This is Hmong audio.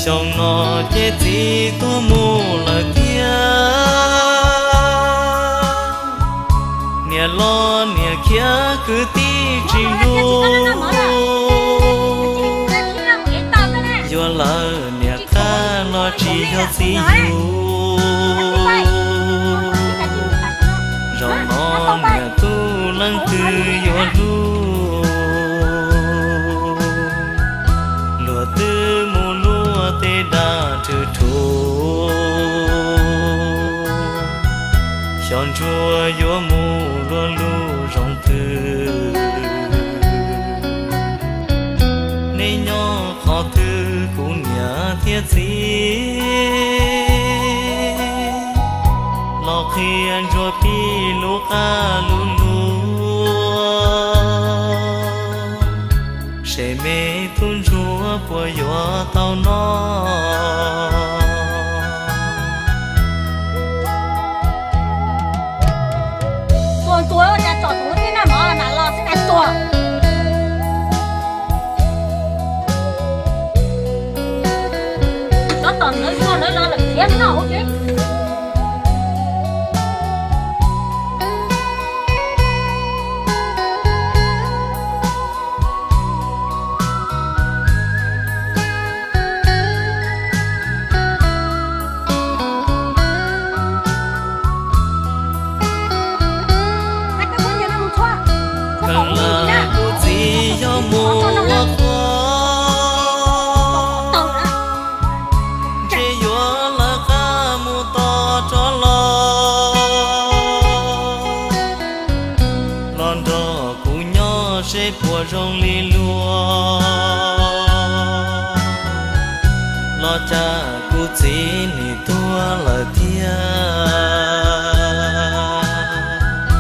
Xyoo no ces txiv tuag mus lawm tiag, niam los niam khiav kwv tij tsis hlub, yuav lawm niam qab los tsis yog txiv yug. Zaum no niam tub leej twg yuav hlub, luag twb mus luaj tej dag rhwv rhuv, xyov ntsuag yuav mus luaj lub zoo twg. Nej nyob qhov twg kuv niam thiab txiv, los qhia ntsuag pib lub qab lub lug, seb me tub ntsuag puas yuav tau noj. Tuag tuag ua cas tsom tus lub tib naj mov na los xwb na tuag. Tab tom ntawd zuag ntawd los lawm thiab noj ua ke. Kawg lawm kuv txiv yog mus ua qhua, ntshe yuav lawv qab mus tos rov los, los nrog kuv nyob seb puas zoo li luag, los cas kuv txiv nim tuag